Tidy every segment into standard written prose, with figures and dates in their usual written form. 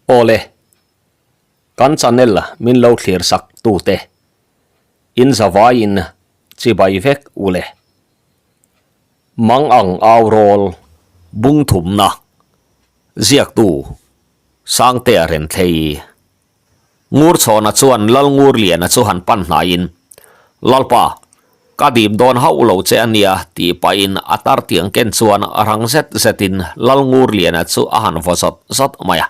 Awle, kan channel min lo thlir sak tute in zavaiin chibai vek ule. Mang ang au rawl bung thumna ziaktu Sangtea Renthei. Ngurchhawna chuan Lalngurliana chu han pan hnaiin, Lalpa, ka dim dawn hauh lo che a nia, tih pahin a tar tiang ken chuan rang zet zetin Lalngurliana chu a han vaw zawt zawt mai a.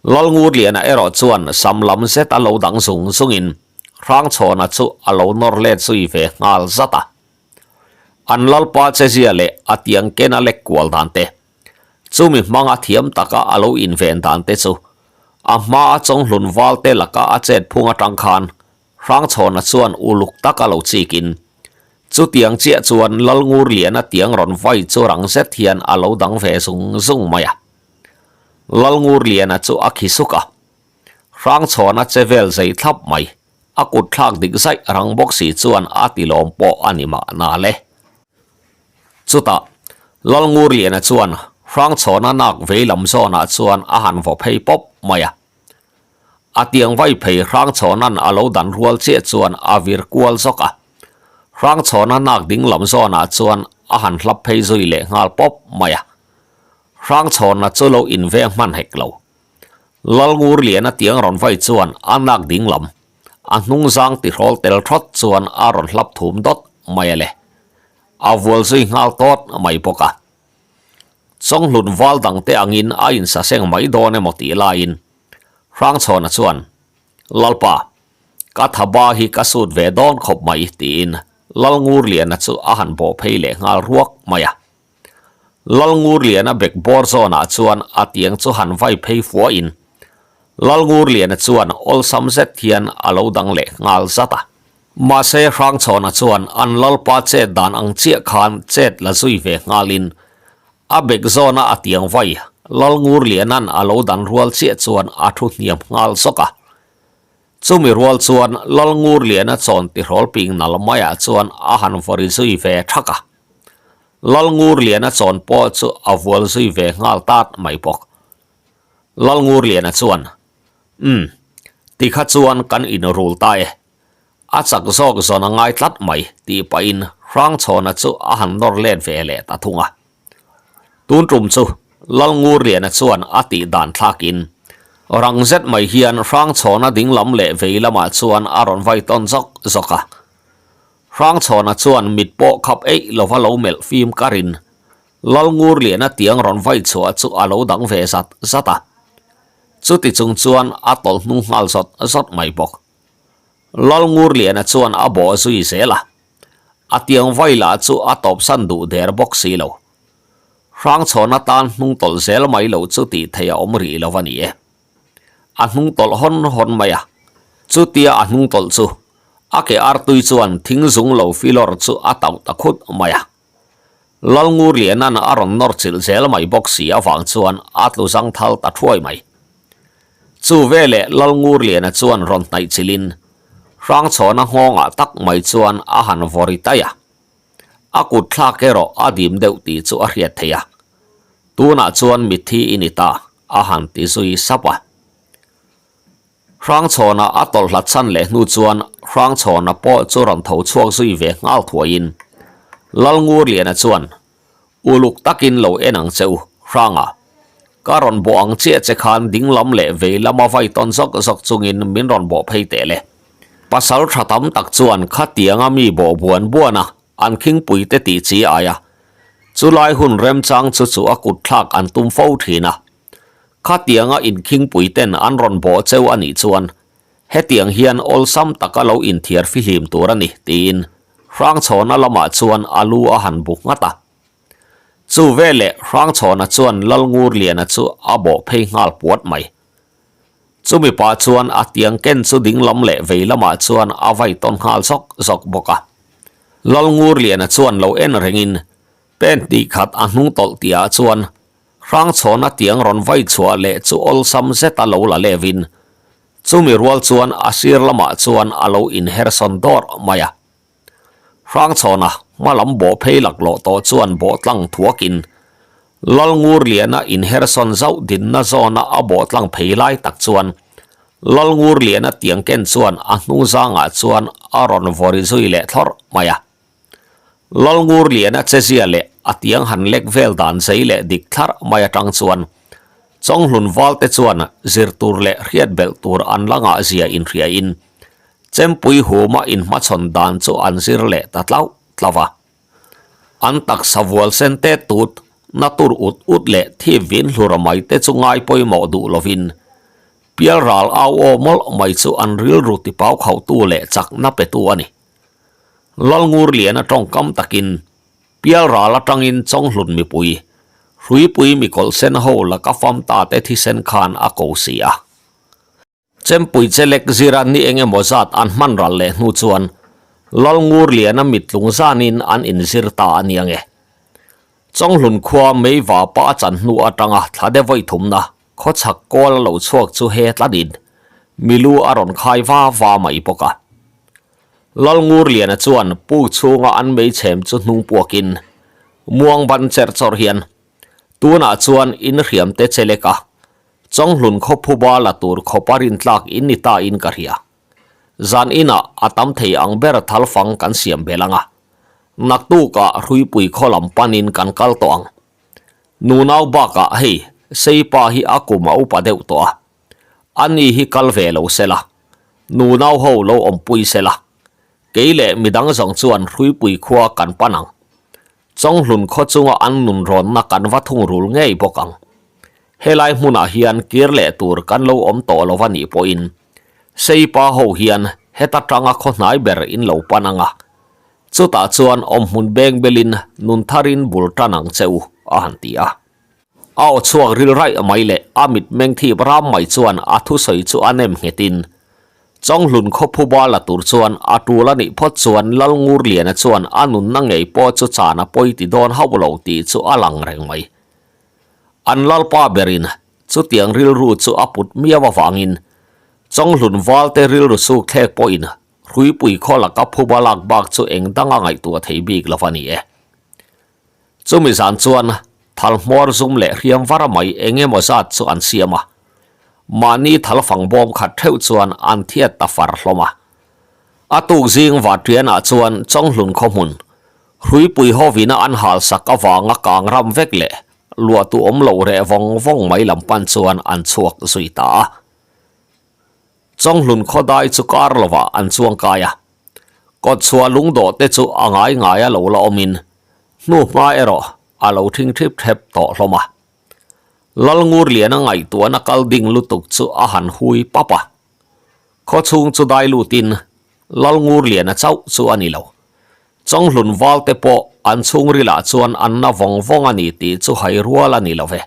Lalngurliana erawh chuan sam lam zet a lo dang zung zungin Hrangchhawna chu a lo nawr let zui ve nghal zat a. An Lalpa chezia leh a tiang ken a lek kual dan te, Chumi hmanga thiam taka a lo inven dan te chu a hmaa chawnghlun val te laka a chet phung atang khan Hrangchhawna chuan uluk tak a lo chikin chutiang chiah chuan Lalngurliana tiang rawn vai chu rang zet hian a lo dang ve zung zung mai a. Lalngurliana chu a khi suk a, Hrangchhawna che vel zei thlap mai, a kut thlak dik zaih rang bawk si chuan a ti lawm pawh a ni mahna le. Chutah, Lalngurliana chuan Hrangchhawna nak vei lam zawnah chuan a han vaw phei pawp mai a. A tiang vai phei Hrangchhawna'n a lo dan rual chiah chuan a vir kual zawk a. Hrangchhawna nak ding lam zawnah chuan a han hlap phei zui leh nghal pawp mai a. Hrangchhawna chu lo inveng hman hek lo. Lalngurliana tiang rawn vai chuan a nak ding lam, a hnung zang tihrawl tel thawt chuan a rawn hlap thum dawt mai a le. A vual zui nghal tawt mai bawk a. Chawnghlut val dangte angin a insaseng mai dawn emaw tih laiin Hrangchhawna chuan, Lalpa, ka thaba hi ka sut ve dawn khawp mai tiin Lalngurliana chu a han bawh phei leh nghal ruak mai a. Lalngurliana bek bawr zawnah chuan a tiang chu han vai phei fuahin Lalngurliana chuan awlsam zet hian a lo dang leh nghal zat a. Mahse Hrangchhawna chuan an lalpa chet dan ang chiah khan chet la zui ve nghalin a bek zawna a tiang vai Lalngurliana'n a lo dan rual chiah chuan a thu hniam nghal zawk a. Chumi rual chuan Lalngurliana chawn tihrawl ping nal maiah chuan a han vawri zui ve thak a. Lalngurliana chawn pawh chu a vual zui ve nghal tat mai bawk. Lalngurliana chuan, Umm, tikha chuan kan inrul ta e. A chak zawk zawn a ngai tlat mai, tih pahin Hrangchhawna chu a han nawr let ve leh ta thung a. Tun tum chu Lalngurliana chuan a tih dan thlakin rang zet mai hian Hrangchhawna ding lam leh vei lamah chuan a rawn vai tawn zawk zawk a. Hrangchhawna chuan mit pawh khap eih lova lo melh fim karin Lalngurliana tiang rawn vai chhuah chu a lo dang ve zat zat a. Chuti chung chuan a tawlh hnung nghal zawt zawt mai bawk. Lalngurliana chuan a bawh zui zel a, a tiang vai lah chu a tawpsan duh der bawk si lo. Hrangchhawn atan hnung tawlh zel mai lo chu tih theih a awm rih lo a ni e. A hnung tawlh hawn hawn mai a, chutia a hnung tawlh chu a ke artui chuan thing zung lo filawr chu a tauh ta khut mai a. Lalngurliana'n a rawn nawr chilh zel mai bawk si avang chuan a tlu zang thal ta thuai mai. Chu veleh Lalngurliana chuan rawn hnaih chilhin Hrangchhawna nghawngah tak mai chuan a han vaw ri taih a. A kut thlak erawh a dim deuh tih chu a hriat theih a. Tunah chuan mitthi i ni ta, a han ti zui sap a. Hrangchhawna a tawlh hlat chhan leh hnu chuan Hrangchhawna pawh chu rawn tho chhuak zui ve nghal thuaiin Lalngurliana chuan, Uluk takin lo en ang che u, Hranga. Ka rawn bawh ang chiah che khan ding lam leh vei lama vai tawn zawk zawk chungin min rawn bawh phei teh le. Pasal tha tam tak chuan khatianga mi bawh buan buan a, an khingpui te tih chi ai a. Chulai hun remchang chu chu a kut thlak an tum fo thin a. Khatianga inkhingpui ten an rawn bawh cheu a nih chuan hetiang hian awlsam taka lo inthiar fihlim tur a ni, tiin Hrangchhawna lamah chuan a lu a han bu nghat a. Chu veleh Hrangchhawna chuan Lalngurliana chu a bawh phei nghal puat mai. Chumi pah chuan a tiang ken chu ding lam leh vei lamah chuan a vai tawn nghal zawk zawk bawk a. Lalngurliana chuan lo en rengin pen tih khat a hnung tawlh tihah chuan Hrangchhawna tiang rawn vai chhuah leh chu awlsam zet a lo la levin, chumi rual chuan a sir lamah chuan a lo inhersawn dawrh mai a. Hrangchhawna hma lam bawh phei laklawh tawh chuan bawh tlang thuakin, Lalngurliana inhersawn zauh dinna zawna a bawh tlang phei lai tak chuan Lalngurliana tiang ken chuan a hnung zangah chuan a rawn vawri zui leh thlawrh mai a. Lalngurliana chezia leh a tiang han lek vel dan zei leh dik thlarh mai atang chuan Chawnghlun valte chuan zir tur leh hriat belh tur an la ngah zia inhriain Chempui huma inhmachhawn dan chu an zir leh ta tlauh tlauh a. An taksa vual sen te tut, na tur ut ut leh thip vin hlur mai te chu ngai pawimawh duh lovin Pialral au aw mawlh mai chu an rilru tipau khauhtu leh chakna petu a ni. Lalngurliana tawngkam takin Pialral atangin Chawnghlun mipui, Hruipui mikawlh sen ho laka fam ta te thisen khan a ko si a. Chempui chelek zira ni eng emaw zat an hman ral leh hnu chuan Lalngurliana mittlung zanin an inzir ta a nia nge. Chawnghlun khua Meiva pa chan hnu atanga thla de vawi thumna khawchhak kawl a lo chhuak chu he tlanin milu a rawn khai va va mai bawk a. Lalngurliana chuan puk chhunga an meichhem chu hnung puakin muang ban cherh chawrh hian tunah chuan inhriamte chelek a Chawnghlun khawphuba la tur khawpa rintlak in ni ta in ka hria. Zan inah a tam thei ang ber thalfang kan siam bel ang a. Naktukah Hruipui khaw lam panin kan kal tawh ang. Nunau bakah hei Seipa hi a kum a upa deuh tawh a. Ani hi kal ve lo se la. Nunau ho lo awmpui se la. Kei leh midang zawng chuan Hruipui khua kan pan ang. Chawnghlun khaw chunga an nun rawnna kan va thungrul ngei bawk ang. Helai hmunah hian kir leh tur kan lo awm tawh lo va nih pawhin Seipa ho hian heta tanga khaw hnai ber in lo pan ang a. Chutah chuan awmhmun beng belin nun tharin bul tan ang che u, a han ti a. A aw chhuak ril raih mai leh a mitmeng thip ram mai chuan a thusawi chu a nem nghetin Chawnghlun khawphuba la tur chuan a tul a nih phawt chuan Lalngurliana chuan a nunna ngei pawh chu chan a pawi ti dawn hauh lo tih chu a lang reng mai. An lalpa berin chutiang rilru chu a put miau avangin Chawnghlun valte rilru suk thlek pawhin Hruipui khaw laka phuba lak bak chu eng danga ngaihtuah thei bik lo a ni e. Chumi zan chuan thal hmawr zum leh hriam var mai eng emaw zat chu an siam a, mahni thal fang bawm khat theuh chuan an thiat ta far hlawm a. A tuk zing Vatrianah chuan Chawnghlun khaw hmun, Hruipui hovina an hal sak avanga kang ram vek leh luahtu awm loh reh vawng vawng mai lam pan chuan an chhuak zui ta a. Chawnghlun khaw dai chu kar lovah an chuang kai a, kawtchhuah lungdawh te chu a ngai ngai a lo la awmin hnu hma erawh a lo thing thip thep tawh hlawm a. Lalngurliana ngaihtuahna kal ding lutuk chu a han hui pap a, khaw chhung chu dai lutin Lalngurliana chauh chu a ni lo. Chawnghlun valte pawh an chhungrilah chuan an na vawng vawng a ni tih chu hai rual a ni lo ve.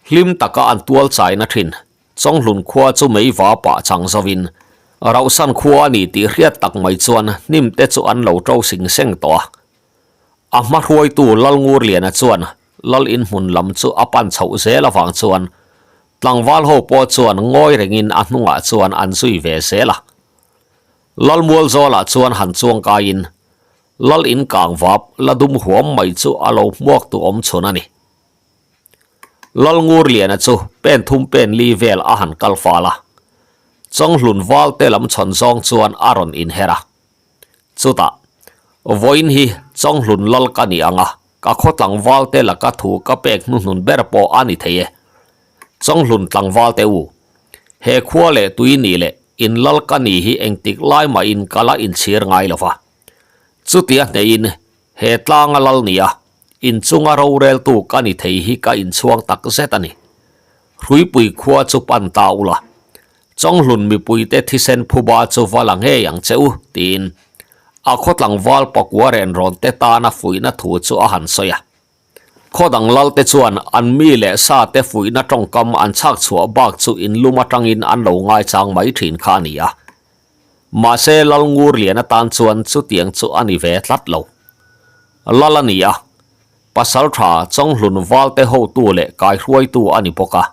Hlim taka an tual chaina thin Chawnghlun khua chu mei va pah chang zovin Rauhsan khua a ni tih hriat tak mai chuan hnim te chu an lo to sing seng tawh a. A hma hruaitu Lalngurliana chuan Lal inhmun lam chu a pan chhoh zel avang chuan tlangval ho pawh chuan ngawi rengin a hnungah chuan an zui ve zel a. Lalmualzawlah chuan han chuang kaiin Lal in kang vap la dum huam mai chu a lo hmuak tu awm chhun a ni. Lalngurliana chu pen thum pen li vel a han kal fal a, Chawnghlun valte lam chhawn zawng chuan a rawn inher a. Chutah, Vawiin hi Chawnghlun lal ka ni ang a, ka khaw tlangvalte laka thu ka pek hnuhnun ber pawh a ni thei e. Chawnghlun tlangvalte u, he khua leh tui ni leh in lal ka ni hi engtik lai mahin ka la inchhir ngai lo va. Chutia hnehin He tlanga lal nia, inchunga roreltu ka ni thei hi ka inchhuang tak zet a ni. Hruipui khua chu pan ta ula, Chawnghlun mipuite thisen phuba chu va la ngei ang che u, tiin a khaw tlangval pakua renrawn te tana fuihna thu chu a han sawi a. Khaw dang lalte chuan an mi leh sa te fuihna tawngkam an chhak chhuah bak chu inlum atangin an lo ngaichang mai thin kha a ni a. Mahse Lalngurlian atan chuan chutiang chu a ni ve tlat lo. Lal a ni a, pasal tha Chawnghlun valte hotu leh kaihruaitu a ni bawk a.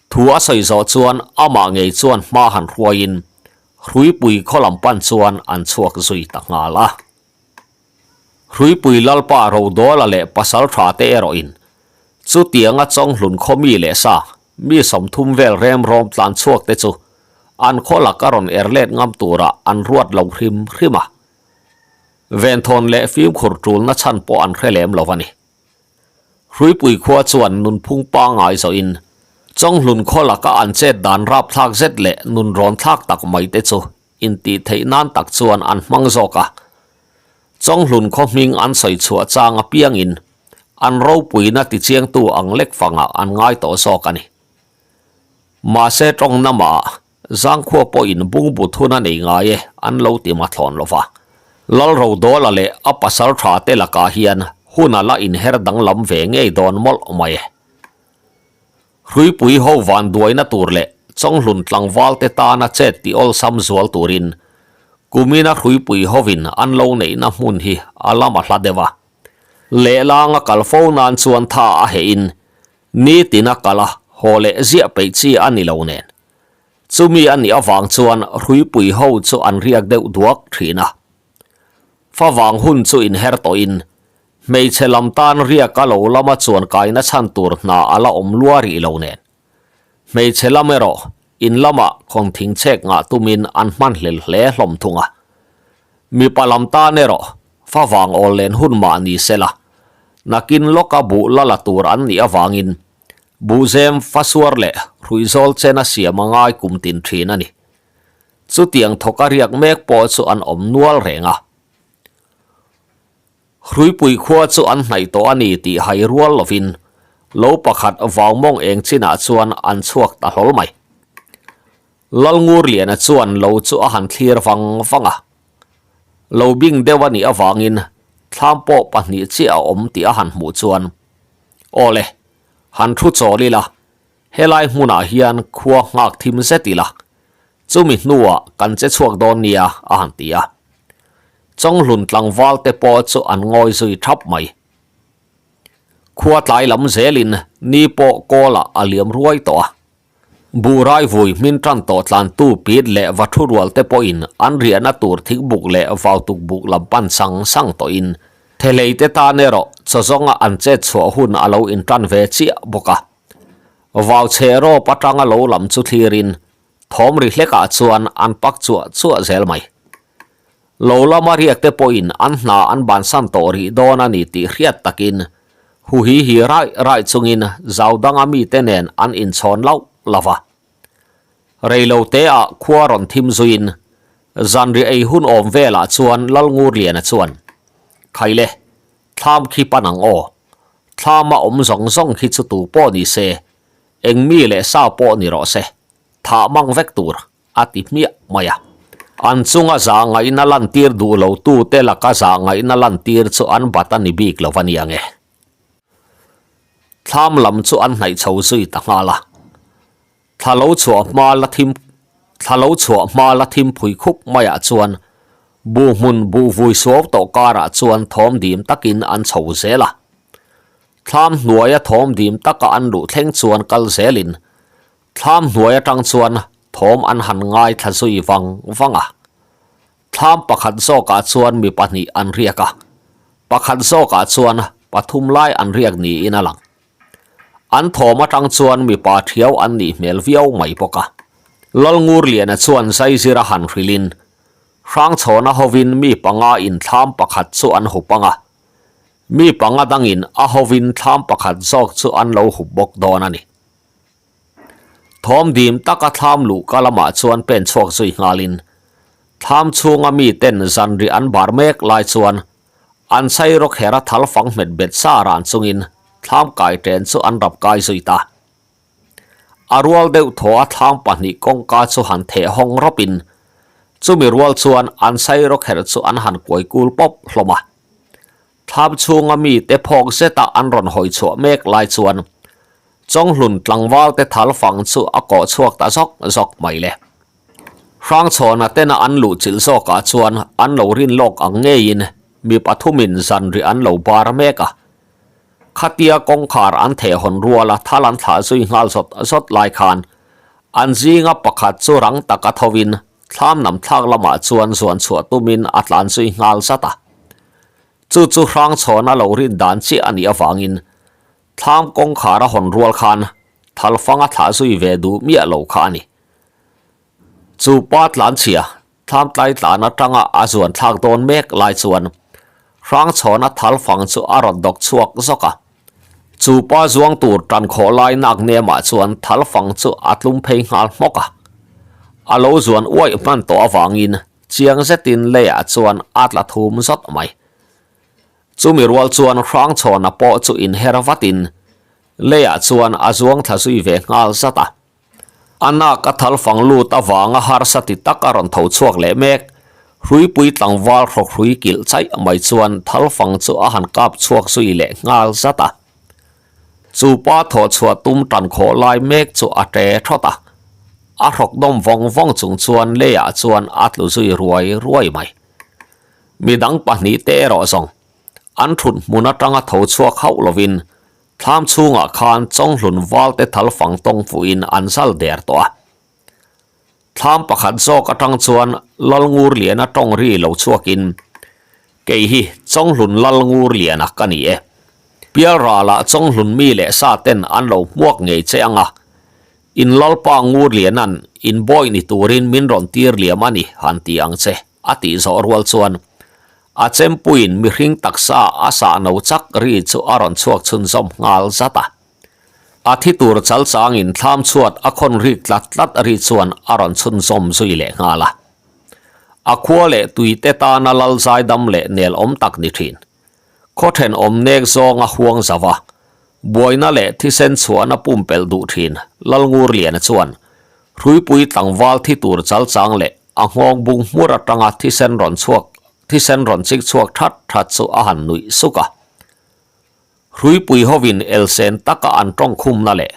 Thu a sawi zawh chuan amah ngei chuan hma han hruaiin Hruipui khaw lam pan chuan an chhuak zui ta nghal a. Hruipui Lalpa Rodawla leh pasal tha te erawhin. Chutianga Chawnghlun khaw mi leh sa, mi 30 vel remrawm tlan chhuak te chu an khaw laka rawn er let ngam turah an ruat lo hrim hrim a. Venthawn leh fimkhur tulna chhan pawh an hre lem lo a ni. Hruipui khua chuan nunphung pangngai zawhin Chawnghlun khaw laka an chet dan rapthlak zet leh nun rawn thlak tak mai te chu intih theih nan tak chuan an hmang zawk a. Chawnghlun khaw hming an sawi chhuah chang apiangin an ropuina tichiangtu ang lek fangah an ngai tawh zawk a ni. Mahse tawng namah Zangkhua pawhin bungbu thun a nei ngai e an lo ti mathlawn lo va. Lalrodawla leh a pasal tha te lakah hian hun a la inher danglam ve ngei dawn mawlh mai e. Hruipui ho vanduaina tur leh Chawnghlun tlangval te tana chet ti awlsam zual turin kumina hruipui hovin an lo neihna hmun hi a lam a hla deuh a. Lehlanga kal fo nan chuan tha a hehin nitina kal a haw leh ziah peih chi a ni lo nen. Chumi a nih avang chuan hruipui ho chu an riak deuh duak thin a. Favang hun chu inher tawhin hmeichhe lam tan riaka lo lama chuan kaina chhan tur hna a la awm lua rih lo nen. Hmeichhe lam erawh in lamah khawn thing chhek ngah tumin an hmanhlel hle hlawm thung a. Mipa lam tan erawh favang awl len hun mah ni sela, nakin lawka buh la la tur an nih avangin Buhzem, fasuar leh hruihzawl chen a siam a ngai kum tin thin a ni. Chutiang thawk a riak mek pawh chu an awm nual reng a. Hruipui khua chu an hnaih tawh a ni tih hai rual lovin lo pakhat vau mawng eng chinah chuan an chhuak ta hlawl mai. Lalngurliana chuan lo chu a han thlir vang vang a. Lo bing deuh a nih avangin thlam pawh pahnih chiah a awm tih a han hmuh chuan, Aw le, han thu chawl ila, helai hmunah hian khua nghak thim zet ila, chumi hnuah kan che chhuak dawn nia a han ti a. Chawnghlun tlangval te pawh chu an ngawi zui thap mai. Khua tlai lam zelin ni pawh kawlah a liam ruai tawh a. Buhrai vui hmin tan tawh tlantu pit leh va thu rual te pawhin an riahna tur thikbuk leh vautuk buk lam pan sang sang tawhin thelei te tan erawh chaw zawnga an chet chhuah hun a lo intan ve chiah bawk a. Vau chhe rawp atanga lo lam chu thlirin thawm ri hlekah chuan an pak chuah chuah zel mai. Lo lama riak te pawhin an hna an bansan tawh rih dawn a ni tih hriat takin hu hi hi raih raih chungin zau danga mite nen an inchhawn lauh lauh a. Reilo teah khua rawn thim zuiin zanriah ei hun awm velah chuan Lalngurliana chuan, Khaile, thlam khi pan ang aw. Thlama awm zawng zawng khi chu tu pawh ni se, eng mi leh sa pawh ni rawh se, thah mang vek tur. a ti hmiah mai a. An chunga zah ngaihna lantir duh lo tute laka zah ngaihna lantir chu an bat a ni bik lo a ni ang e. Thlam lam chu an hnaih chho zui ta nghal a. Thla lo chhuah hma la thim Thla lo chhuah hma la thim phui khup maiah chuan buh hmun buh vui suau tawh karah chuan thawm dim takin an chho zel a. Thlam hnuaia thawm dim taka an luh thleng chuan kal zelin Thlam hnuai atang chuan thawm an han ngaithla zui vang vang a. Thlam pakhat zawkah chuan mi pahnih an riak a, pakhat zawkah chuan pathum lai an riak niin a lang. An thawm atang chuan mipa thiau an nih hmel viau mai bawk a. Lalngurliana chuan zaizir a han hrilhin, Hrangchhawna hovin mi panga in thlam pakhat chu an hup ang a, mi panga dangin a hovin thlam pakhat zawk chu an lo hup bawk dawn a ni. Thawm dim taka thlam luh ka lamah chuan pen chhuak zui nghalin thlam chhunga miten zanriah an bar mek lai chuan an sairawk hera thal fang hmet bet sa ran chungin thlam kai ṭen chu an rap kai zui ta. A rual deuh thaw a thlam pahnih kawngka chu han theh hawng rawpin chumi rual chuan an sairawk her chu an han kuai kul pawp hlawm a. Thlam chhunga mite phawk zeta an rawn hawi chhuah mek lai chuan Chawnghlun tlangval te thal fang chu a kawh chhuak ta zawk zawk mai le. Hrangchhawna tena an luh chilh zawkah chuan an lo rin lawk ang ngeiin mi pathumin zanriah an lo bar mek a. Khatia kawngkhar an theh hawn ruala thal an thlah zui nghal zawt zawt lai khan an zinga pakhat chu rang taka thovin thlam nam thlak lamah chuan zuan chhuah tumin a tlan zui nghal zat a. Chu chu Hrangchhawna lo rin dan chiah a nih avangin. Thlam kawngkhar a hawn rual khan thalfang a thlah zui ve duh miah lo kha a ni. Chu pa tlanchhia thlam tlai tlan atanga a zuan thlak dawn mek lai chuan Hrangchhawna thalfang chu a rawn dawk chhuak zawk a. Chu pa zuang tur tan khawh lai nak nemah chuan thalfang chu a tlum phei nghal hmawk a. A lo zuan uaih hman tawh avangin chiang zetin leiah chuan a tla thum zawt mai. Chumi rual chuan Hrangchhawna pawh chu inher vatin leiah chuan a zuang thla zui ve nghal zat a. A nak a thal fang lut avanga harsa ti tak a rawn tho chhuak leh mek. Hruipui tlangval hrawk hrui kilh chaih mai chuan thal fang chu a han kap chhuak zui leh nghal zat a. Chu pa thawh chhuah tum tan khawh lai mek chu a ṭe thawt a. A hrawk dawm vawng vawng chung chuan leiah chuan a tlu zui ruai ruai mai. Midang pahnihte erawh zawng an thut hmun atanga tho chhuak hauh lovin Thlam chhungah khan Chawnghlun valte thal fang tawng fuhin an zal der tawh a. Thlam pakhat zawk atang chuan Lalngurliana tawng ri lo chhuakin, Kei hi Chawnghlun Lalngurliana ka ni e. Pialralah Chawnghlun mi leh sa ten an lo hmuak ngei che ang a. In Lalpa Ngurliana'n in bawi ni turin min rawn tir liam a ni han ti ang che, a tih zawh rual chuan A chempuiin mihring taksa a sah no chak ri chu a rawn chhuak chhunzawm nghal zat a. A thi tur chal changin thlam chhuat a khawn rik tlat tlat ri chuan a rawn chhunzawm zui leh nghal a. A khua leh tuite tana lal zaidam leh nel awm tak ni thin. Khaw thenawm nek zawnga huang zau a, buaina leh thisen chhuahna pumpelh duh thin Lalngurliana chuan hruipui tlangval thi tur chal chang leh A nghawng bung hmur atanga thisen rawn chhuak thisen rawn chik chhuak that that chu a han nuih suk a. Hruipui hovin elsen taka an tawng khumna leh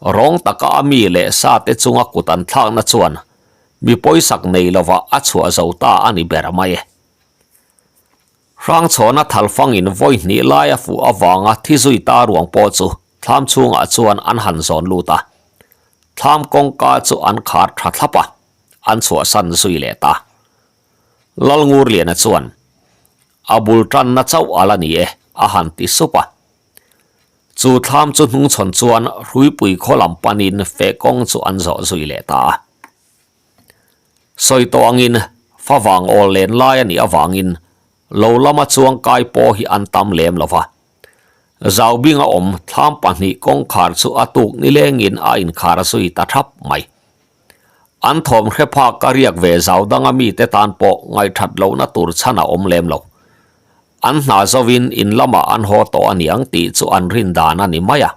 rawng taka a mi leh sa te chunga kut an thlakna chuan mi pawisak nei lovah a chhuah zo ta a ni ber mai e. Hrangchhawna thalfangin vawi hnih lai a fuh avanga thi zui ta ruang pawh chu thlam chhungah chuan an han zawn lut a. Thlam kawngka chu an khar tha thlap a. an chhuahsan zui leh ta. Lalngurliana chuan, A bul tanna chauh a la ni e, a han ti sup a. Chu thlam chu hnungchhawn chuan hruipui khaw lam panin feh kawng chu an zawh zui leh ta a. Sawi tawh angin favang awl len lai a nih avangin lo lama chuang kai pawh hi an tam lem lo va. Zaubinga awm thlam pahnih kawngkhar chu a tuk nilengin a inkhar zui ta thap mai. An thawm hre phak a riak ve zau danga mite tan pawh ngaihthat lohna tur chhan a awm lem lo. An hna zovin in lamah an haw tawh a niang tih chu an rin dan a ni mai a.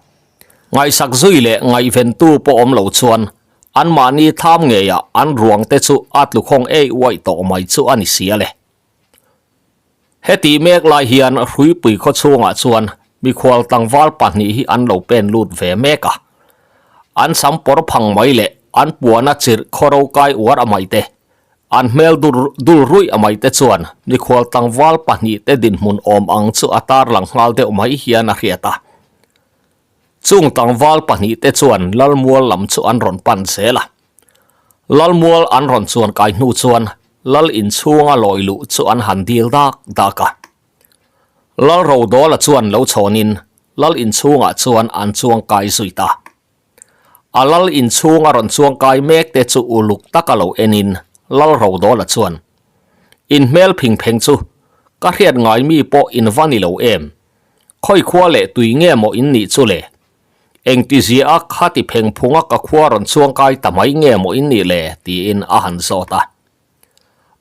Ngaihsak zui leh ngaihventu pawh awm lo chuan anmahni thlam ngeiah an ruang te chu a tlukhawng ei uaih tawh mai chu a ni sia le. Hetih mek lai hian Hruipui khaw chhungah chuan mikhual tlangval pahnih hi an lo pen lut ve mek a. An sam pawr phang mai leh an puana chirh khaw ro kai uar a mai te, an hmel dur dul ruih a mai te chuan mikhual tlangval pahnih te dinhmun awm ang chu a tarlang nghal deuh mai hian a hriat a. Chung tlangval pahnih te chuan Lalmual lam chu an rawn pan zel a. Lalmual an rawn chuan kai hnu chuan Lal inchhunga lawi luh chu an han dil dak dak a. Lal Rodawla chuan lo chhawnin Lal inchhungah chuan an chuang kai zui ta. A Lal inchhunga rawn chuang kai mek te chu uluk taka lo enin Lal Rodawla chuan, In hmel phing pheng chu ka hriat ngai mi pawh in va ni lo em? Khawi khua leh tui nge maw in nih chu le? Engtizia a khati pheng phunga ka khua rawn chuang kai ta mai nge maw in nih le? tiin a han zawt a.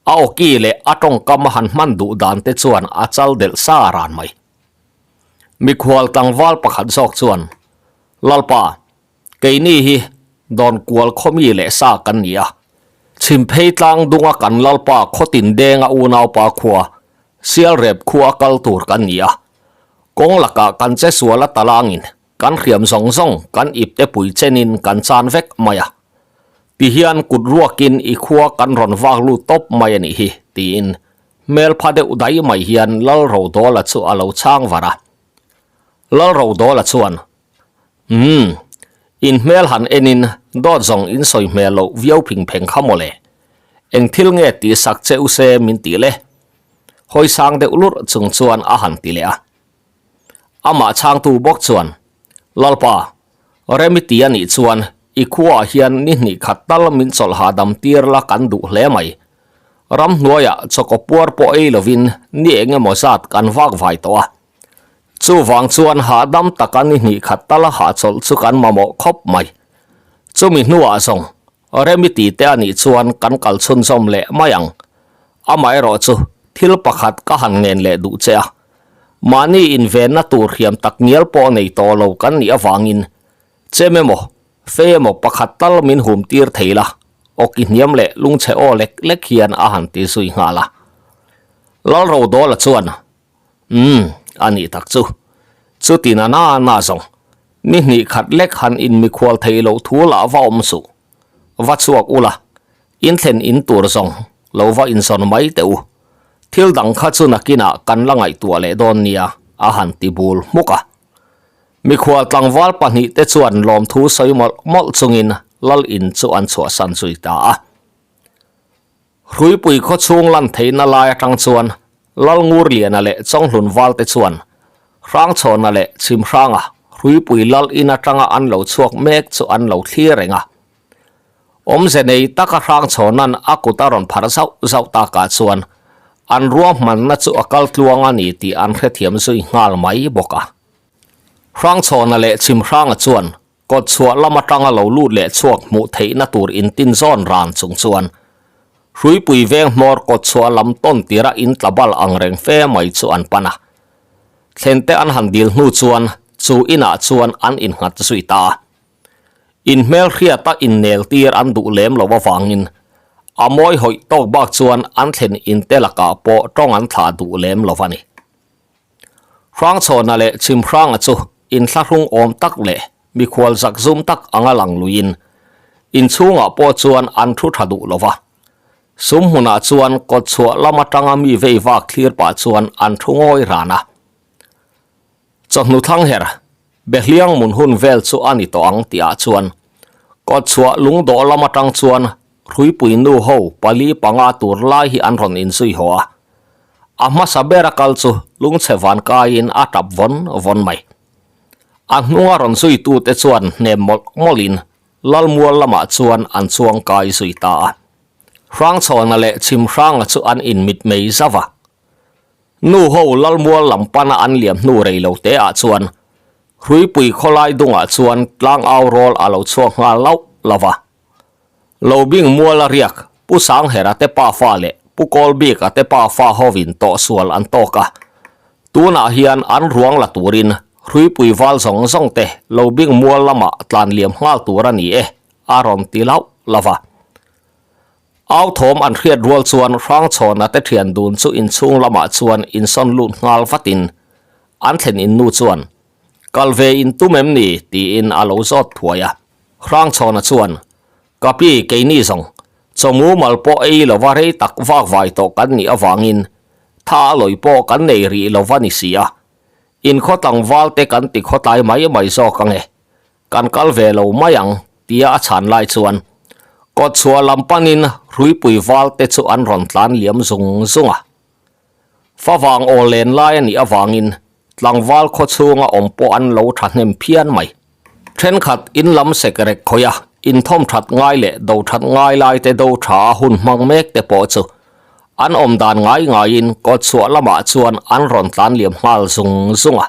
A awki leh a tawngkam a han hman duh dan te chuan a chal delh sa ran mai. Mikhual tlangval pakhat zawk chuan, Lalpa, keini hi Dawnkual khawmi leh sa kan ni a. Chhimphei tlang dunga kan Lalpa khawtin denga unaupa khua, Sialrep khua kal tur kan ni a. Kawng lakah kan che sual a talangin kan hriam zawng zawng kan ipte pui chenin kan chan vek mai a. Tihian kut ruakin i khua kan rawn vak lut tawp mai a nih hi, tiin hmel pha deuh dai mai hian Lalrodawla chu a lo chhang var a. Lalrodawla chuan, Umm, in hmel han enin dawt zawng in sawi hmel loh viau phing pheng kha mawle. Eng thil nge tih sak che u se min tih le? Hawi sang deuh lurh chung chuan a han ti leh a. Amah chhangtu bawk chuan. Lalpa, rem i ti a nih chuan i khuaah hian ni hnih khat tal min chawlh hahdam tir la kan duh hle mai. Ramhnuaiah chawkaw puar pawh ei lovin ni eng emaw zat kan vak vai tawh a. Chuvang chuan hahdam taka ni hnih khat tala hahchawlh chu kan mamawh khawp mai. Chumi hnuah zawng rem i ti te a nih chuan kan kal chhunzawm leh mai ang. Amaherawh chu thil pakhat ka han ngen leh duh che a. Mahni invenna tur hriam tak ngial pawh nei tawh lo kan nih avangin chem emaw, fe emaw pakhat tal min hum tir thei la, awki hniam leh lungchhe aw lek lek hian a han ti zui nghal a. Lalrodawla chuan Umm, a nih tak chu. Chuti na na na zawng, ni hnih khat lek han inmikhual thei loh thu lah va awm suh. Va chhuak ula, in thlen in tur zawng lo va inzawn mai teh u. Thil dang kha chu nakinah kan la ngaihtuah leh dawn nia, a han ti bul hmuk a. Mikhual tlangval pahnihte chuan lawmthu sawi mawlh mawlh chungin lal in chu an chhuahsan zui ta a. Hruipui khawchhung lan theihna lai atang chuan Lalngurliana leh Chawnghlun Valte chuan Hrangchhawna leh Chhimhranga Hruipui lal in atanga an lo chhuak mek chu an lo thlir reng a. Awmze nei taka Hrangchhawna'n a kut a rawn pharh zauh zauh takah chuan an ruahmanna chu a kal tluang a ni tih an hrethiam zui nghal mai bawk a. Hrangchhawna leh Chhimhranga chuan Kawt chhuah lam atanga lo lut leh chhuak hmuh theihna tur intin zawn ran chung chuan Hruipui veng hmawr kawt chhuah lam tawn tira in tla bal ang reng fe mai chu an pan a. Thlente an han dil hnu chuan chu inah chuan an innghat zui ta a. In hmelhriata innel tir an duh lem lo avangin a mawi hawih tawk bak chuan an thlen inte lakah pawh tawng an thlah duh lem lo a ni. Hrangchhawna leh Chhimhranga chu inthlahrung awm tak leh mikhual zakzum tak anga lang luiin inchhungah pawh chuan an thu tha duh lo va. Sum hmunah chuan kawtchhuah lam atanga mi vei vak thlir pah chuan an thu ngawi ran a. Chawhnu thangher Behliang mun hun vel chu a ni tawh ang tihah chuan kawtchhuah lungdawh lam atang chuan Hruipui nu ho pali panga tur lai hi an rawn inzui haw a. A hmasa ber a kal chu lungchhe van kaiin a tap vawn vawn mai. A hnunga rawn zuitute chuan hnem mawlh mawlhin Lalmual lamah chuan an chuang kai zui ta a. Hrangchhawna leh Chhimhranga chu an inmitmei zauh a. Nu ho Lalmual lam pana an liam hnu rei lo te ah chuan Hruipui khawlai dungah chuan tlangau rawl a lo chhuak nghal lauh lauh a. Lo bing mual a riak Pu Sanghera te pafa leh Pu Kawlbika te pafa hovin tawhsual an tawk a. Tunah hian an ruang la turin Hruipui val zawng zawng te lo bing mual lamah tlan liam nghal tur a ni e, a rawn ti lauh lauh a. Au thawm an hriat rual chuan Hrangchhawna te thian dun chu inchhung lamah chuan insawn lut nghal vatin an thlen in nu chuan, Kal ve in tum em ni? tiin a lo zawt thuai a. Hrangchhawna chuan, Ka pi, keini zawng, chawmu mal pawh ei lova rei tak vak vai tawh kan nih avangin tha a lawi pawh kan nei rih lova ni si a, inkhaw tlangval te kan ti khawtlai mai mai zawk ange. Kan kal ve lo mai ang, tia a chhan lai chuan kawtchhuah lam panin Hruipui val te chu an rawn tlan liam zung zung a. Favang aw len lai a nih avangin tlangval khaw chhunga awm pawh an lo thahnem phian mai. Thenkhat in lam sek rek khawih a, inthawm that ngai leh do that ngai lai te do tha a hun hmang mek te pawh chu an awm dan ngai ngaiin kawtchhuah lamah chuan an rawn tlan liam nghal zung zung a.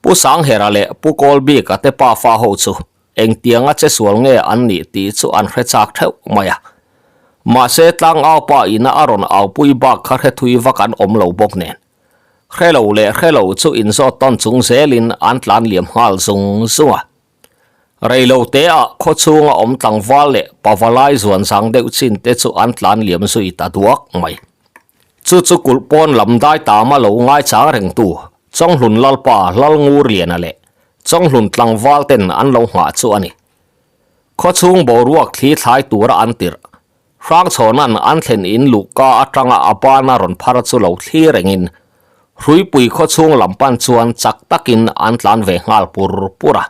Pu Sanghera leh Pu Kawlbika te pafa ho chu engtianga che sual nge an nih tih chu an hre chak theuh mai a. Mahse tlangau pa ina a rawn aupui bak kha hre thui vak an awm lo bawk nen. Hre lo leh hre lo chu inzawt tawn chung zelin an tlan liam nghal zung zung a. Rei lo teah khaw chhunga awm tlangval leh pavalai zuan zang deuh chin te chu an tlan liam zui ta duak mai. Chu chu kulh pawn lam dai tama lo ngaichang rengtu Chawnghlun Lalpa Lalngurliana leh Chawnghlun tlangval ten an lo nghah chu a ni. Khaw chhung boruak thli thlai tura an tirh. Hrangchhawna'n an thlen in luhka atanga a bana rawn phar chu lo thli rengin Hruipui khaw chhung lam pan chuan chak takin an tlan ve nghal pur pur a.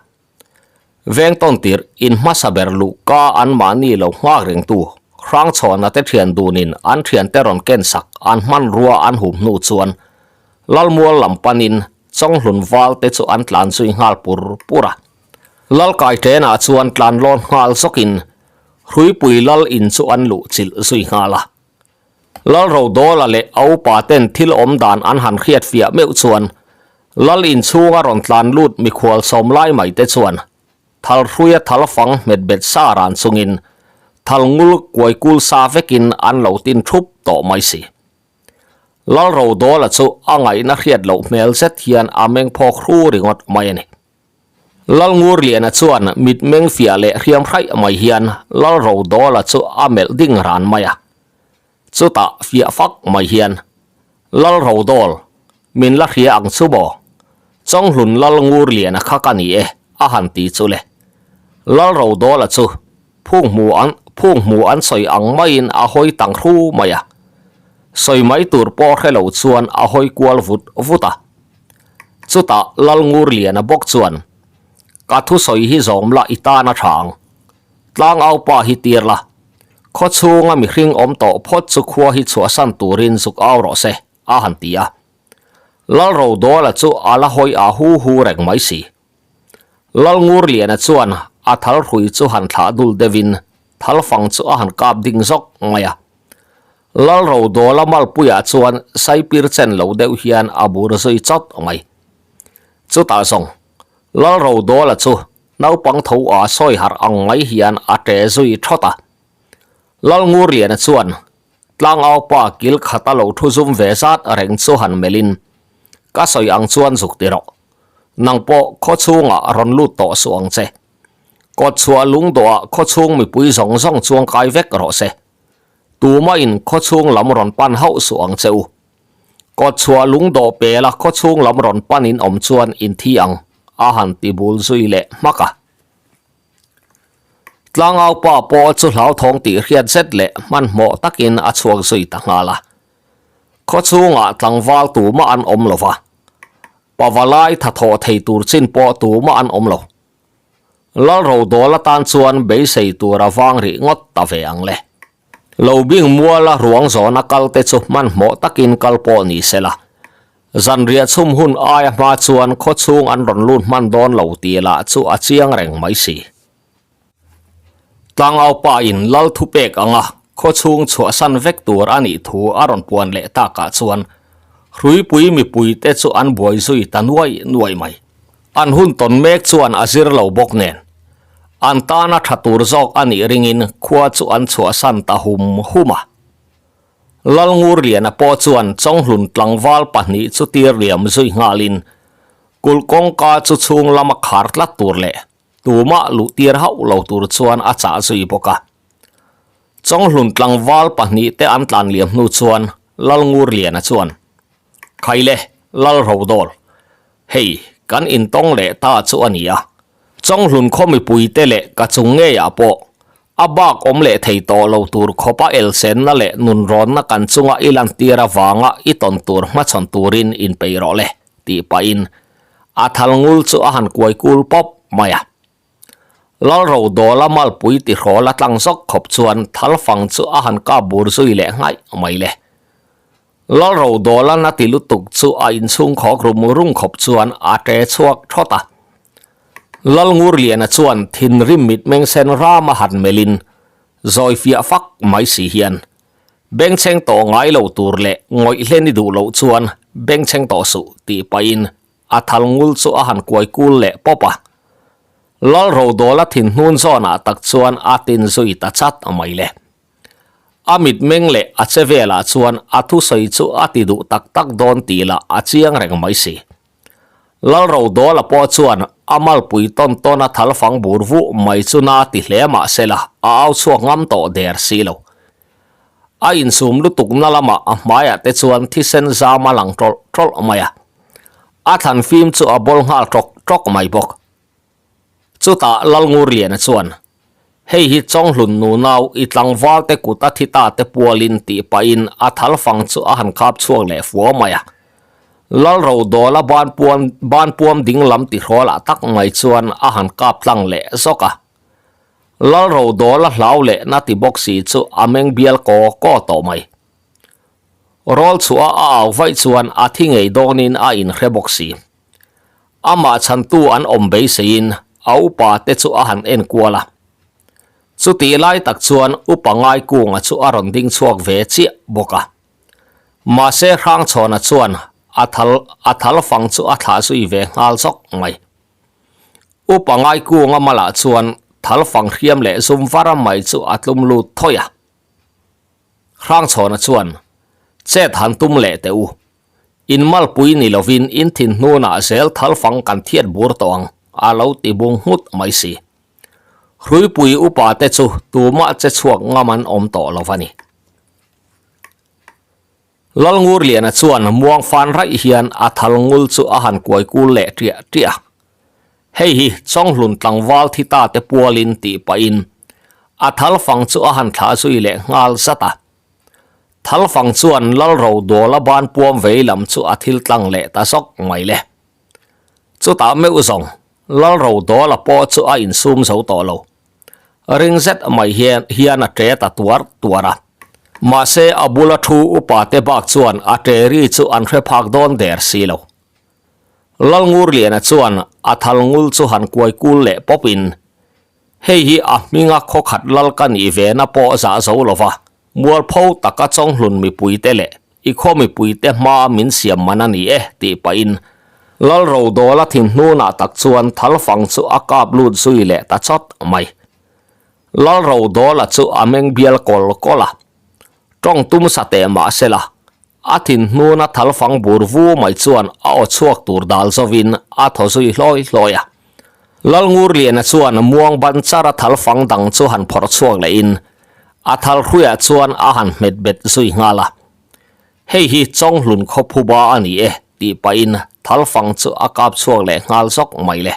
Veng tawn tirh in hmasa ber luhka anmahni lo nghak rengtu Hrangchhawna te thian dunin an thiante rawn ken sak an hmanrua an hum hnu chuan Lalmual lam panin. Chawnghlun val te chu an tlan zui nghal pur pur a. Lal Kaitena chuan tlan lawn nghal zawkin Hruipui lal in chu an luh chilh zui nghal a. Lal Rodawla leh a upa ten thil awm dan an han hriat fiah meuh chuan lal inchhunga rawn tlan lut mikhual sawm lai mai te chuan Thal hruia thal fang hmet bet sa ran chungin thal ngul kuai kul sa vekin an lo tin thup tawh mai si. Lal Rodawla chu a ngaihna hriat loh hmel zet hian a meng phawk hru ringawt mai a ni. Lal Ngurliana chuan mitmeng fiah leh hriam hraih mai hian Lal Rodawla chu a melh ding ran mai a. Chutah fiah fak mai hian, Lal Rodawl, min la hria ang chu maw? Chawnghlun Lal Ngurliana kha ka ni e, a han ti chu le. Lal Rodawla chu phung hmu an phung hmu an sawi ang maiin a hawi tang hru mai a. Sawi mai tur pawh hre lo chuan a hawi kual vut vut a. Chutah Lal Ngurliana bawk chuan, Ka thusawi hi zawm la i tan a tha ang. Tlangaupa hi tir la. Khaw chhunga mihring awm tawh phawt chu khua hi chhuahsan turin zuk au rawh se, a han ti a. Lal Rodawla chu a la hawi a hu hu reng mai si. Lal Ngurliana chuan a thal hrui chu han thlah dul deuhin thal fang chu a han kap ding zawk mai a. Lal Rodawla malpuiah chuan saipir chen lo deuh hian a bur zui chawt mai. Chutah zawng Lal Rodawla chu Naupang tho a sawi harh ang mai hian a ṭe zui ṭhawt a. Lalngurliana chuan tlangaupa kil khata lo thu zum ve zat reng chu han melhin, Ka sawi ang chuan zuk ti rawh. Nang pawh khaw chhungah rawn lut tawh suh ang che. Kawt chhuah lungdawhah khaw chhung mipui zawng zawng chuang kai vek rawh se. Tumahin khaw chhung lam rawn pan hauh suh ang che u. Kawt chhuah lungdawh pela khaw chhung lam rawn pan in awm chuan in thi ang. A han ti bul zui leh hmak a. Tlangaupa pawh chu hlauthawng tih hriat zet leh hmanhmawh takin a chhuak zui ta nghal a. Khaw chhungah tlangval tumah an awm lo va, pavalai tha thawh thei tur chin pawh tumah an awm lo. Lalrodawl atan chuan beisei tur a vang rih ngawt ta ve ang le. Lo bing muala ruang zawna kal te chu hmanhmawh takin kal pawh ni se la, zanriah chhum hun aia hma chuan khaw chhung an rawn lut hman dawn lo tih lah chu a chiang reng mai si. Tlangaupa in lal thupek anga khaw chhung chhuahsan vek tur a nih thu a rawn puan leh takah chuan hruipui mipui te chu an buai zui ta nuai nuai mai. An hun tawn mek chuan a zir lo bawk nen, an tana tha tur zawk a nih ringin khua chu an chhuahsan ta hum hum a. Lalngurliana pawh chuan Chawnghlun tlangval pahnih chu tir liam zui nghalin kulh kawngka chu chhung lama khar tlat tur leh tumah luh tir hauh lo tur chuan a chah zui bawk a. Chawnghlun tlangval pahnih te an tlan liam hnu chuan Lalngurliana chuan, Khaile, Lalrodawl, Hei, kan intawng leh ta chu a ni a, Chawnghlun khaw mipuite leh ka chung ngeiah pawh a bak awm leh thei tawh lo tur khawpa elsenna leh nunrawnna kan chunga i lantir avanga i tawn tur hmachhawn turin inpeih rawh le, tih pahin a thal ngul chu a han kuai kul pawp mai a. Lalrodawla malpui tihrawl a tlang zawk khawp chuan thalfang chu a han kap bur zui leh nghaih mai le. Lalrodawla na ti lutuk chu a inchhung khawk rum rum khawp chuan a ṭe chhuak ṭhawt a. Lalngurliana chuan thinrim mitmeng sen ram a han melhin zawi fiah fak mai si hian bengchheng tawh ngai lo tur leh ngawih hlen i duh loh chuan bengchheng tawh suh tih pahin a thal ngul chu a han kuai kul leh pawp a. Lalrodawla thinhnun zawnah tak chuan a tin zui ta chat mai le. A mitmeng leh a che velah chuan a thusawi chu a ti duh tak tak dawn tih lah a chiang reng mai si. Lalrodawla pawh chuan a malpui tawn tawn a thal fang bur vuh mai chu na ti hle mah se la a au chhuak ngam tawh der si lo. A insum lutuk na lamah a hmaiah te chuan thisen zam a lang tawlh tawlh mai a. A thlan fim chu a bawl nghal tawk tawk mai bawk. Chutah Lalngurliana chuan, Hei hi Chawnghlun nunau i tlangval te kut a thi ta te pualin tih pahin a thal fang chu a han khap chhuak leh fua mai a. Lalrodawla banpuan banpuam ding lam tihrawlah tak mai chuan a han kap tlang leh zawk a. Lalrodawla hlau leh na ti bawk si chu a meng bial kaw kaw tawh mai. Rawl chhuah a au vaih chuan a thi ngei dawnin a inhre bawk si. Amah chhantu an awm beiseiin a upa te chu a han en kual a. Chutih lai tak chuan upa Ngaikunga chu a rawn ding chhuak ve chiah bawk a. Mahse Hrangchhawna chuan a thal a thal fang chu a thlah zui ve nghal zawk mai. Upa Ngaikunga malah chuan thal fang hriam leh zum var mai chu a tlum lut thawi a. Hrangchhawna chuan, Chet han tum leh teh u. In malpui ni lovin in thin hnunah zel thal fang kan thiat bur tawh ang, a lo ti bung nghut mai si. Hruipui upa te chu tumah che chhuak ngam an awm tawh lo va ni. Lalngurliana chuan muang fan raih hian a thal ngul chu a han kuai kul leh ṭiah ṭiah a. Hei hi Chawnghlun tlangval thi ta te pualin tih pahin a thal fang chu a han thlah zui leh nghal zat a. Thal fang chuan Lalro Dawla ban puam vei lam chu a thil tlang leh ta zawk mai le. Chutah meuh zawng Lalro Dawla pawh chu a insum zo tawh lo. Ring zet mai hian hian a ṭe ta tuar tuar a. Mahse a bula thu upa te bak chuan a ṭe ri chu an hre phak dawn der si lo. Lalngurliana chuan a thal ngul chu han kuai kul leh pawp in, Hei hi a hminga khawkhat lal ka nih ve na pawh zah zo lo va, mualpho taka chawnghlun mipuite leh i khaw mipuite hmaa min siam man a ni e tih pahin Lalrodawla thinhnunah tak chuan thalfang chu a kap lut zui leh ta chawt mai. Lalrodawla chu a meng bial kawl kawl a, tawng tum sa teh mah sela A thin hnuna thalfang bur vu mai chuan a aw chhuak tur dal zovin a thaw zui hlawi hlawi a. Lalngurliana chuan muang ban char a thalfang dang chu han phawrh chhuak lehin a thal hruiah chuan a han hmet bet zui nghal a. Hei hi Chawnghlun khawphuba a ni e tih pahin thalfang chu a kap chhuak leh nghal zawk mai le.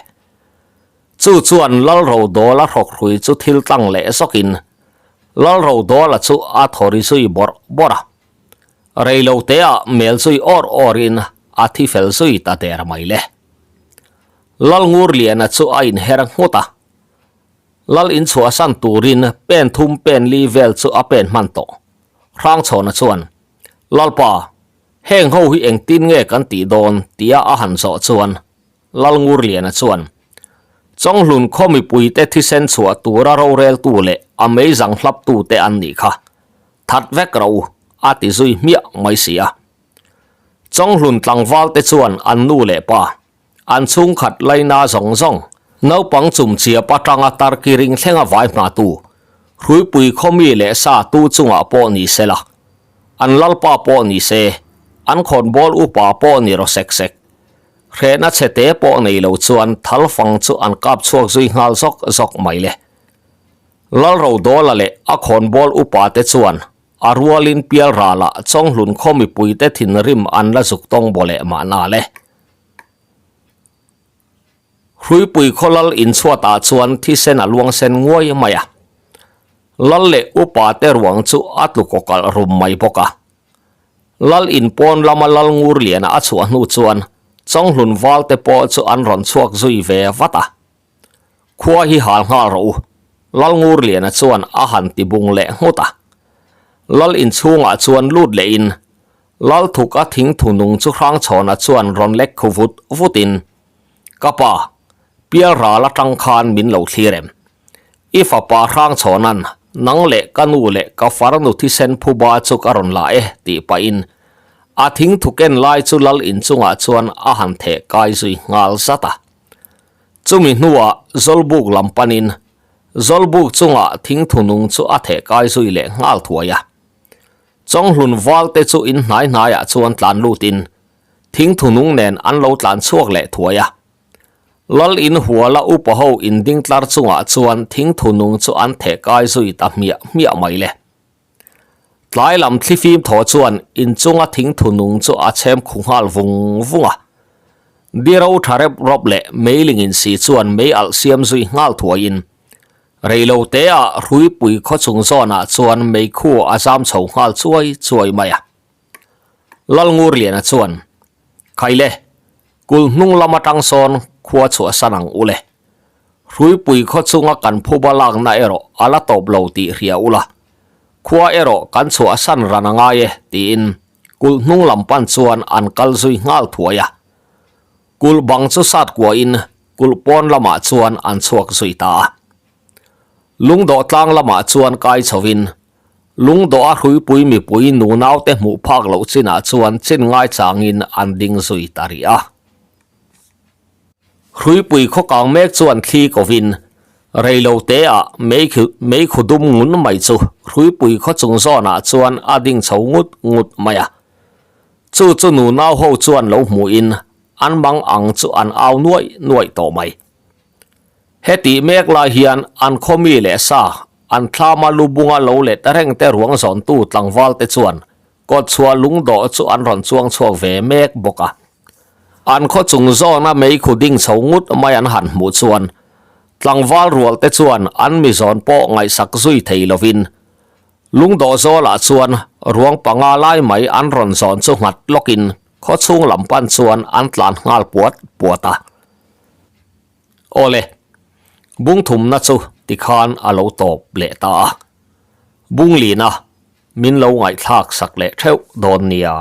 Chu chuan Lalrodawla hrawk hrui chu thil tlang leh zawkin Lalrodawla chu a thaw ri zui bawrh bawrh a. Reilo te ah mel zui awr awr in a thi fel zui ta der mai le. Lalngurliana chu a inher nghut a, Lal inchhuahsan turin pen thum pen li vel chu a pen hman tawh. Hrangchhawna chuan, Lalpa, heng ho hi engtin nge kan tih dawn? tia a han zawh chuan Lalngurliana chuan, Chawnghlun khaw mipuite thisen chhuah tura roreltu leh a meizang hlaptute an nih kha. That vek rawh u, a ti zui hmiah mai si a. Chawnghlun tlangvalte chuan an nu leh pa, an chhungkhat laina zawng zawng, naupang chumchiap atanga tarki ring thlenga vai hmatu, hruipui khawmi leh sa tu chungah pawh ni se la, an lalpa pawh ni se, an khawnbawl upa pawh ni rawh sek sek. Hrehna chhete pawh nei lo chuan thalfang chu an kap chhuak zui nghal zawk zawk mai le. Lalrodawla leh a khawnbawl upa te chuan a rualin pialralah Chawnghlun khaw mipuite thinrim an la zuk tawng baw leh mahna le. Hruipui khaw lal inchhuatah chuan thisen a luang sen nguai mai a. Lal leh upa te ruang chu a tlu kawkalh rum mai bawk a. Lal in pawn lama lal ngur liana a chhuah hnu chuan Chawnghlun valte pawh chu an rawn chhuak zui ve vat a. Khua hi hal nghal rawh u, Lalngurliana chuan a han ti bung leh nghut a. Lal inchhungah chuan lut lehin Lalthuk a thing thunung chu Hrangchhawna chuan rawn lek khu vut vutin, Ka pa, pialral atang khan min lo thlir em? I fapa Hrangchhawna'n nang leh ka nu leh ka farnu thisen phuba chu ka rawn la e tih pahin a thing thu ken lai chu Lal inchungah chuan a han theh kai zui nghal zat a. Chumi hnuah Zawlbuk lam panin Zawlbuk chungah thingthu nung chu a theh kai zui leh nghal thuai a. Chawnghlun valte chu in hnai hnaiah chuan tlan lutin thingthu nung nen an lo tlan chhuak leh thuai a. Lal in huala upa ho in ding tlar chungah chuan thingthu nung chu an theh kai zui ta hmiah hmiah mai le. Tlai lam thlifim thaw chuan inchunga thingthu nung chu a chhem khu nghal vung vung a. Diro tha rep rawp leh meiling insi chuan mei alh siam zui nghal thuaiin reilo te ah hruipui khaw chung zawnah chuan meikhu a zam chho nghal chuai chuai mai a. Lalngurliana chuan, Khaile, kul hnung lam atang sawn khua chhuahsan ang u le. Hruipui khaw chunga kan phuba lakna erawh a la tawp lo tih hria ula, khua erawh kan chhuahsan ran a ngai e tiin kulh hnung lam pan chuan an kal zui nghal thuai a. Kulh bang chu sat kuahin kulh pawn lamah chuan an chhuak zui ta a. Lungdawh tlang lamah chuan kai chhovin lungdawh a hruipui mipui nunaute hmuh phak loh chinah chuan chin ngaichangin an ding zui ta rih a. Hruipui khaw kang mek chuan thli kovin reilo teah meikhu dum ngun mai chu hruipui khaw chung zawnah chuan a ding chho ngut ngut mai a. Chu chu nunau ho chuan lo hmuhin an mang ang chu an au nuaih nuaih tawh mai. Hetih mek lai hian an khaw mi leh sa, an thlama lu bunga lo let reng te ruang zawntu tlangval te chuan kawtchhuah lungdawh chu an rawn chuang chhuak ve mek bawk a. An khaw chung zawna meikhu ding chho ngut mai an han hmuh chuan tlangval rual te chuan an mi zawn pawh ngaihsak zui thei lovin Lungdawh zawlah chuan ruang panga lai mai an rawn zawn chu nghat lawkin khaw chhung lam pan chuan an tlan nghal puat puat a. Awle, bung thumna chu tikhan a lo tawp leh ta a. Bunglina min lo ngaihthlak sak leh theuh dawn nia.